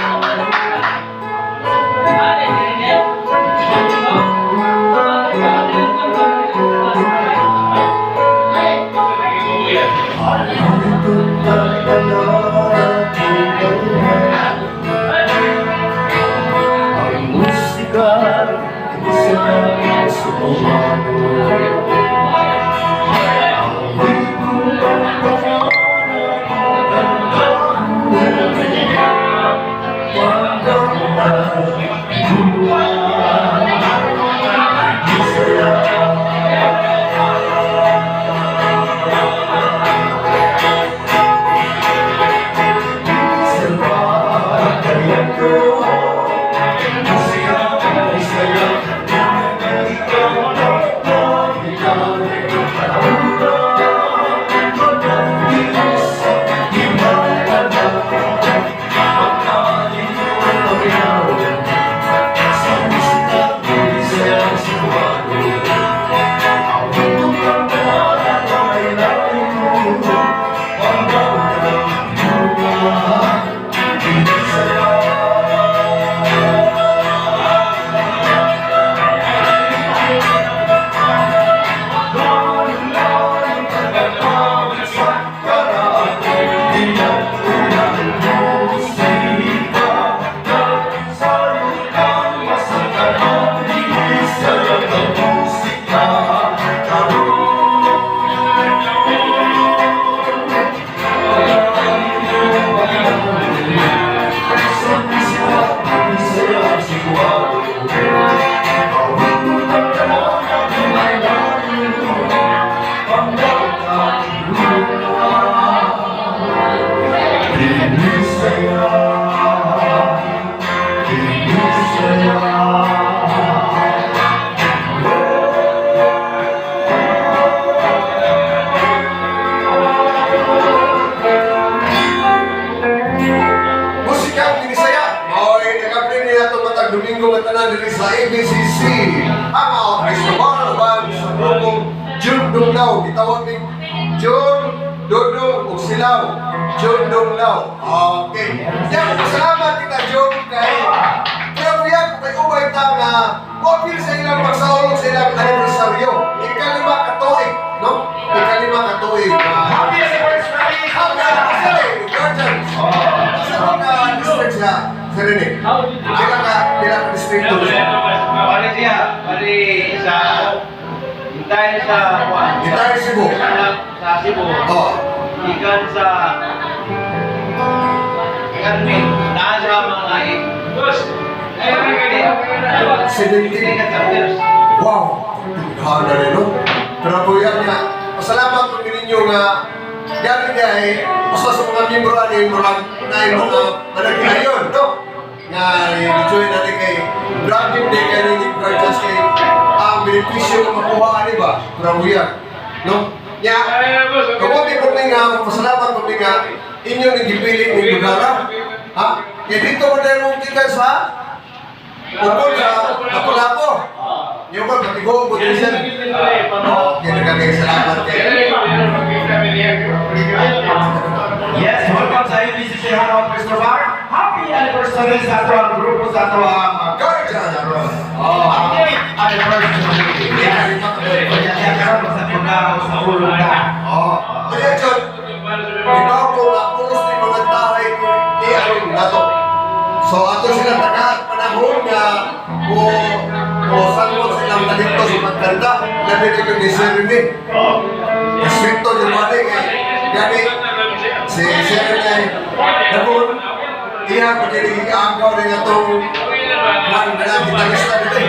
Ang musika sa Cebuano. Ang itong Musika Binisaya. Mao'y nagapin niya itong matag Domingo nga tanan diri sa ABCC. Hangout Cristobal uban sa grupong June Dunglao. Gitawag ni June Dodong ug Silaw. June Dunglao. Okay. Yan, salamat kita, June, kay Grabe kay ubay ta nga moapil sa ilang pagsaulog sa ilang anibersaryo. Ikalima ka tuig, no? Ikalima ka tuig. Happy anniversary! Happy anniversary, Guardians! Sa mga district siya, Sir Rene. Pila ka distrito siya? Bali siya, bali sa entire sa kuan. Entire Cebu. Sa Cebu. Oh. Gikan sa Carmen, naa sa mga lain. Boss, ay 17. Chapters. Wow! Tighan na rin, no? Pero kuya nga, pasalamat ko ninyo nga gani niya ay usa sa mga miyembro ani murag na yung mga managlayon, no? Nga i-join na kay grabe din kay ni Guardians kay ang benepisyo nga makuha ani ba? Pero kuya, no? Nya, kabuti po mi nga, pasalamat po mi nga inyong nagipili ng lugar, ha? Kaya dito mo na yung gikan sa Ukol sa Lapu-Lapu. Yung ba, patigong ko din siya. Oo, kaya salamat kay. Yes, welcome sa ABCC Hangout Cristobal. Happy anniversary sa ato ang grupo sa ato ang Guardians! Oh, happy anniversary. Yes. Kaya kaya karon sa pagkaw sa ulo na. Oo. Kaya John, ibaw ko nga pulos ni mga tahay ni aron nato. So ato sila tagaan panahon nga o o salmon silang talento sa pagkanta, labi na yung ni Sir Rene. Respeto yung bali kay gani si Sir Rene nabon iya ko dili giagaw rin atong man na gitarista dili.